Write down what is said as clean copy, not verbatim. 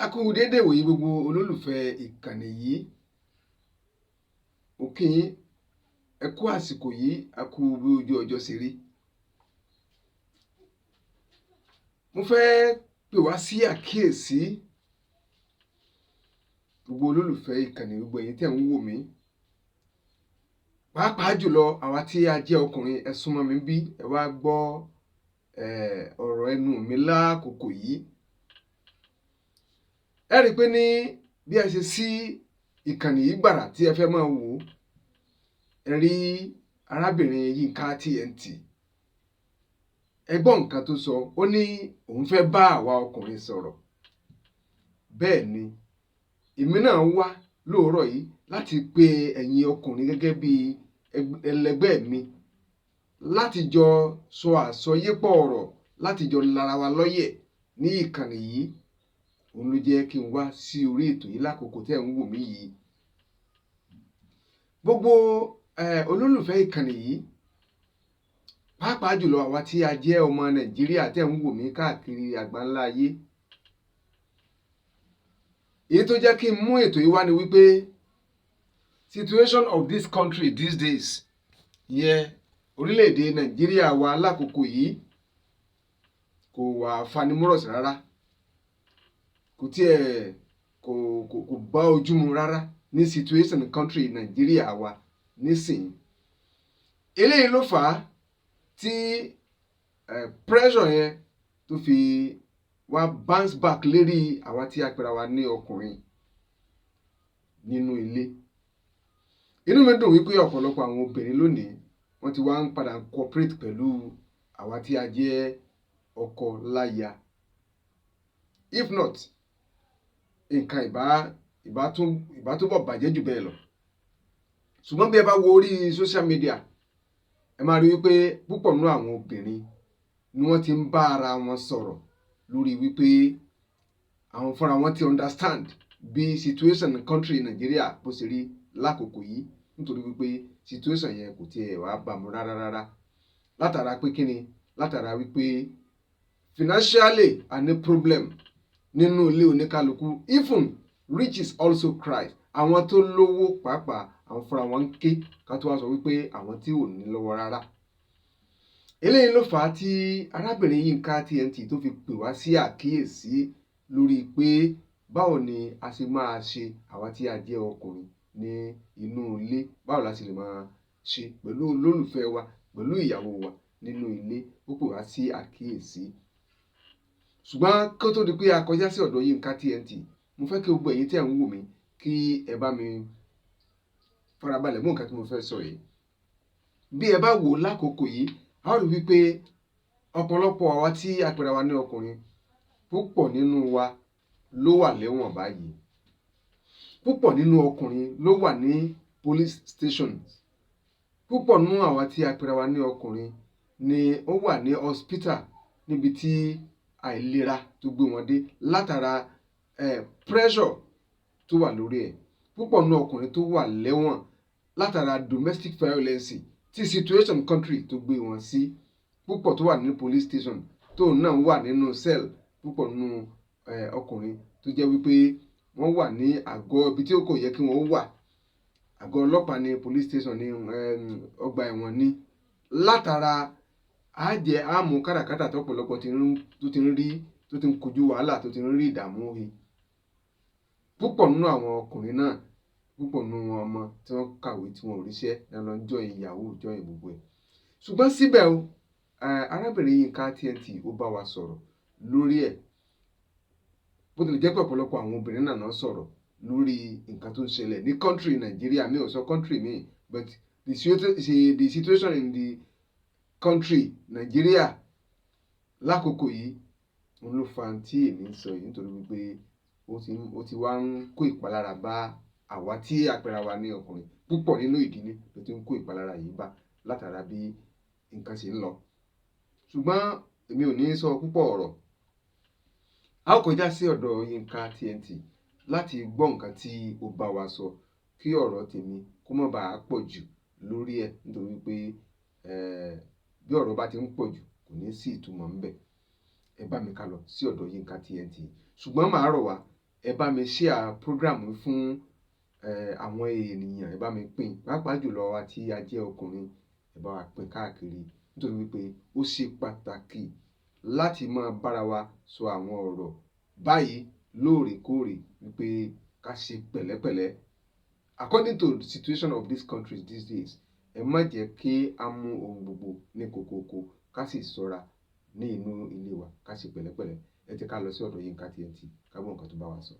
A kú dédé ìwòyí gbogbo olólùfẹ́ ìkànnì yìí. Mo kí yín, ẹ kú àsìkò yìí, a kú bí ojú ọjọ́ ṣe rí. Mo fẹ́ pè wá sí àkíyèsí gbogbo olólùfẹ́ ìkànnì, gbogbo ẹ̀yin tí ẹ̀ ń wò mí. Pàápàá jùlọ àwa tí a jẹ́ ọkùnrin, ẹ súnmọ́ mi bí, ẹ wá gbọ́ ọ̀rọ̀ ẹnu mi lákòókò yìí. Ẹ rí i pé ní bí ẹ ṣe sí ìkànnì yìí gbàrà tí ẹ fẹ́ máa wò ó, ẹ rí arábìnrin Yínká TNT. Ẹ gbọ́ nǹkan tó sọ, ó ní òun fẹ́ bá àwa ọkùnrin sọ̀rọ̀. Bẹ́ẹ̀ ni, èmi náà wá lóòrọ̀ yìí láti pe ẹ̀yin ọkùnrin gẹ́gẹ́ bí ẹlẹgbẹ́ mi láti jọ sọ àsọyépọ̀ ọ̀rọ̀, láti jọ lara wa lọ́yẹ̀ ní ìkànnì yìí. Òun ló jẹ́ kí n wá sí orí ètò yìí lákòókò tí ẹ̀ ń wò mí yìí. Gbogbo olólùfẹ́ ìkànnì yìí, pàápàá jùlọ àwa tí a jẹ́ ọmọ Nàìjíríà tí ẹ̀ ń wò mí káàkiri àgbáńlá ayé. Èyí tó jẹ́ kí n mú ètò yìí wá ni wípé situation of this country these days, ìyẹn orílẹ̀-èdè Nàìjíríà wa lákòókò yìí, kò wà fanimúrọ̀sì rárá. Kò tiẹ̀ kò kò kò bá ojú mu rárá ní situation country Nàìjíríà wa nísìnyí. Eléyìí ló fà á tí pressure yẹn tó fi wá bounce back lérí àwa tí a pera wa ní ọkùnrin nínú ilé. Inú mi dùn wípé ọ̀pọ̀lọpọ̀ àwọn obìnrin lónìí wọ́n ti wá ń padà cooperate pẹ̀lú àwa tí a jẹ́ ọkọ láya. If not, nǹkan ìbá túbọ̀ bàjẹ́ jù bẹ́ẹ̀ lọ. Ṣùgbọ́n bí ẹ bá wo orí social media, ẹ máa rí wípé púpọ̀ nínú àwọn obìnrin ni wọ́n ti ń bá ara wọn sọ̀rọ̀ lórí wípé àwọn fúnra wọn ti understand bí situation country Nàìjíríà bó ṣe rí lákòókò yìí, nítorí wípé situation yẹn kò tiẹ̀ wá bá mu rárá rárá. Látara pé kíni? Látara wípé financially a ní problem nínú ilé oníkálukú. Even riches also cry. Àwọn tó lówó pàápàá, àwọn fúnra wọn ń ké, ká tó wá sọ wípé àwọn tí ò ní lọ́wọ́ rárá. Eléyìí ló fà á tí arábìnrin Yínká TNT tó fi pè wá sí àkíyèsí lórí pé báwo ni a ṣe máa ṣe àwa tí a jẹ́ ọkùnrin ní inú ilé, báwo la ṣe lè máa ṣe pẹ̀lú olólùfẹ́ wa, pẹ̀lú ìyàwó wa nínú ilé. Ó pè wá sí àkíyèsí. Ṣùgbọ́n kó tó di pé a kọjá sí ọ̀dọ̀ Yínká TNT, mo fẹ́ kí gbogbo ẹ̀yin tí ẹ̀ ń wò mí kí ẹ bá mi farabalẹ̀ mú nǹkan tí mo fẹ́ sọ yìí. Bí ẹ bá wò ó lákòókò yìí, a ó rí wípé ọ̀pọ̀lọpọ̀ àwa tí a pera wa ní ọkùnrin, púpọ̀ nínú wa ló wà lẹ́wọ̀n báyìí. Púpọ̀ nínú ọkùnrin ló wà ní police stations. Púpọ̀ nínú àwa tí a pera wa ní ọkùnrin ni ó wà ní hospital níbi tí àìlera tó gbé wọn dé látara pressure tó wà lórí ẹ̀. Púpọ̀ nínú ọkùnrin tó wà lẹ́wọ̀n látara domestic violence tí situation country tó gbé wọn sí. Púpọ̀ tó wà ní police station tó náà wà nínú cell. Púpọ̀ nínú ọkùnrin tó jẹ́ wípé wọ́n wà ní àgọ́ ibi tí ó kò yẹ kí wọ́n wà. Àgọ́ ọlọ́pàá ní police station ní ọgbà ẹ̀wọ̀n ní. Látara àjẹ́ àmú káràkátà tó ọ̀pọ̀lọpọ̀ tó ti ń rí, tó ti ń kojú wàhálà, tó ti ń rí ìdààmú he. Púpọ̀ nínú àwọn ọkùnrin náà, púpọ̀ nínú wọn ọmọ tí wọ́n kàwé tí wọ́n ò ríṣẹ́ ní wọ́n lọ ń join yahoo, join gbogbo ẹ̀. Ṣùgbọ́n síbẹ̀ o, arábìnrin Yínká TNT ó bá wa sọ̀rọ̀ lórí ẹ̀. Bó tilẹ̀ jẹ́ pé ọ̀pọ̀lọpọ̀ àwọn obìnrin náà náà sọ̀rọ̀ lórí nǹkan tó ń ṣẹlẹ̀ ní country Nàìjíríà. Mi ò sọ country mi, but the situation in the country Nàìjíríà lákòókò yìí, òun ló fa tí èmi ń sọ yìí, nítorí wípé ó ti wá ń kó ìpalára bá àwa tí a pera wa ní ọkùnrin. Púpọ̀ nínú ìdílé ló ti ń kó ìpalára yìí bá látara bí nǹkan ṣe ń lọ. Ṣùgbọ́n èmi ò ní sọ púpọ̀ ọ̀rọ̀. A ó kọjá sí ọ̀dọ̀ Yínká TNT láti gbọ́ nǹkan tí ó bá wa sọ, kí ọ̀rọ̀ tèmi kó má bàa pọ̀ jù lórí ẹ̀, nítorí pé bí ọ̀rọ̀ bá ti ń pọ̀ jù kò ní sí ìtumọ̀ ńbẹ̀. Ẹ bá mi ká lọ sí ọ̀dọ̀ Yínká TNT. Ṣùgbọ́n màá rọ̀ wá Ẹ bá mi share program fún àwọn ènìyàn, ẹ bá mi pín, pàápàá jùlọ àwa tí a jẹ́ ọkùnrin, ẹ bá wa pín káàkiri, nítorí wípé ó ṣe pàtàkì láti máa bára wa sọ àwọn ọ̀rọ̀ báyìí lóòrèkóòrè wípé ká ṣe pẹ̀lẹ́pẹ̀lẹ́. According to the situation of these countries these days, ẹ má jẹ́ kí a mú ohun gbogbo ní kókókó, ká sì ṣọ́ra ní inú ilé wa, ká ṣe pẹ̀lẹ́pẹ̀lẹ́. Ẹ jẹ́ ká lọ sí ọ̀dọ̀ Yínká TNT, ká gbọ́ nǹkan tó bá wa sọ.